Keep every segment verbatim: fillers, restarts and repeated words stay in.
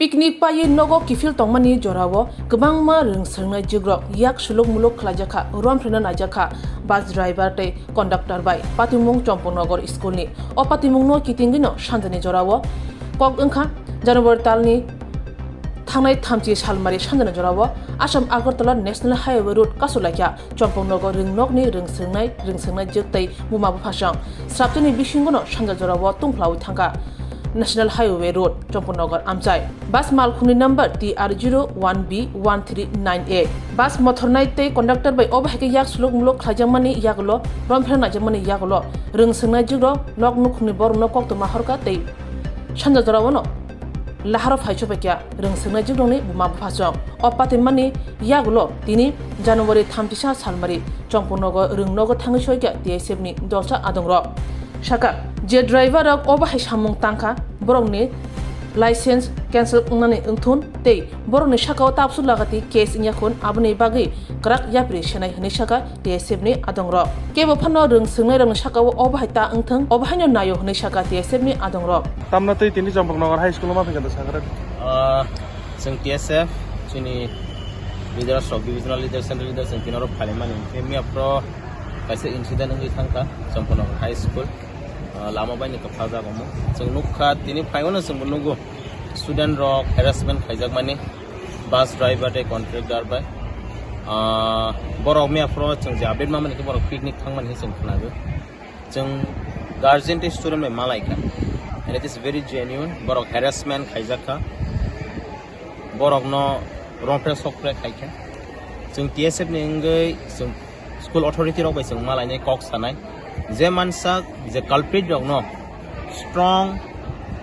Picnic paiwi nogo kiphil tongmani jorao kwbangma rwng swrwngnai jwkrok yak suluk muluk khlaijak kha, romphreina naijak kha bus driver tei conductor bai patimung Chompongnagar school ni. O patimungno kitingwino sanjani jorao kok wngkha January talni thangnai thamchi salmari sanjani jorao Assam Agartala National Highway Road kasu laikha. Chompongnagar rwngnokni rwng swrwngnai, rwng swrwngnai jwk tei buma buphasong srapchani bisingono sanja jorao tungphlaui thangkha National Highway Road, Chompongnagar amchai. Bus malkhungni number T R zero one B one three nine A. Bus mothornai tei conductor bai obo hai khe yak suluk muluk khlaijakmani yagulo, romphela naijakmani yagulo, rwng swrwngnai jwkrok nok nukhungni borokno koktwma horkha tei sanja jorao no laharo phaichophaikha rwng swrwngnai jwkrokni buma buphasong. O patimani yagulo tini January thamchisa salmari Chompongnagar rwngnogo thangwi soikha T S F ni dolsa adongrok. Saka, je driver rok obo hai samung tangkha, borokni license cancel wngnani wngthun tei borokni sakao tabsu lagati case wngya khun, aboni bagwi kwrak yapri senai hwnwi saka T S F ni adongrok. Kebo phano rwng swrwngnairokni sakao obo hai ta wngthung, obo haino naio hwnwi saka T S F ni adongrok. Tamna twi tini Chompongnagar High School o ma phaikha da sakha rok? Ah, chwng T S F, chini leaders rok, divisional leaders, central leaders, chwng tini oro phailaimani. Khe miya phoro kaisa incident wngwi thangkha Chompongnagar High School. Ah, lama bai ni kwpha jaga mo. Chwng nukha, tini phaio no chwngbo nugo. Student rok harassment khaijakmani, bus driver tei contractor bai. Ah, borok miya phoro chwng je update mamani khe borok picnic thangmani hinwi chwng khnago. Chwng guardian tei student bai malaikha. And it is very genuine. Borok harassment khaijakha. Borokno romphre sokphre khaikha. Chwng T S F ni wngwi chwng school authority rok bai chwng malainai kok sanai. Je mansak je culprit rokno strong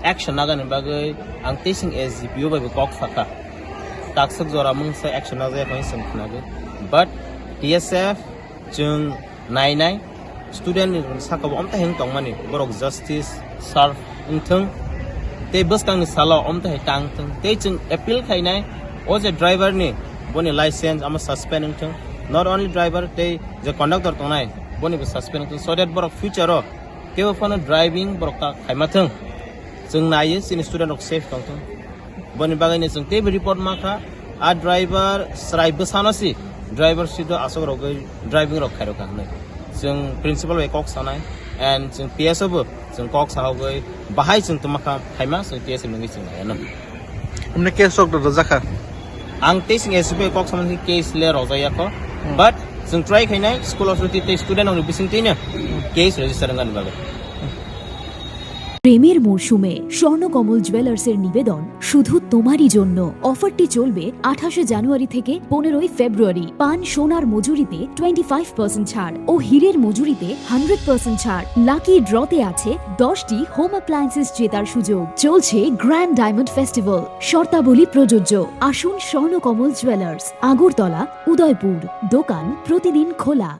action nagani bagwi ang tei chwng S D P O bai bo kok sakha. Takswk jora mungsa action najak hinwi chwng khnago. But T S F chwng nainai student ni saka bo omtaheng tongmani, borok justice serve wngthung tei bwskangni salo omtahai tang thung tei chwng appeal khainai o je driver ni boni license amo suspend wngthung, not only driver tei je conductor tongnai boni bo suspend wngthung, so that borok future o kebo phano driving borok ta khaima thung, chwng naiyo chini student rok safe tongthung. Boni bagwi no chwng teibo report ma kha, a driver chwrai bwsano si driver seat o aswk rogwi driving rok khairokha hwnwi. Chwng principal bai kok sanai and chwng P S O bo chwng kok sahogwi bahai chwng tongma kha phaima chwng T S F nungwi chwng naiya no. Omni case rok rwjakha? Ang tei chwng S P bai kok samani case le rwjakya kho, but chwng try khainai school authority tei student rokni bisingtwi no case register wngani bagwi. প্রেমের মরশুমে স্বর্ণকমল জুয়েলার্সের নিবেদন শুধু তোমারই জন্য। অফারটি চলবে আঠাশে জানুয়ারি থেকে পনেরোই ফেব্রুয়ারি। পান সোনার মজুরিতে টোয়েন্টি ফাইভ পার্সেন্ট ছাড় ও হীরের মজুরিতে হান্ড্রেড পার্সেন্ট ছাড়। লাকি ড্রতে আছে দশটি হোম অ্যাপ্লায়েন্সেস জেতার সুযোগ। চলছে গ্র্যান্ড ডায়মন্ড ফেস্টিভ্যাল, শর্তাবলী প্রযোজ্য। আসুন স্বর্ণকমল জুয়েলার্স, আগরতলা, উদয়পুর। দোকান প্রতিদিন খোলা।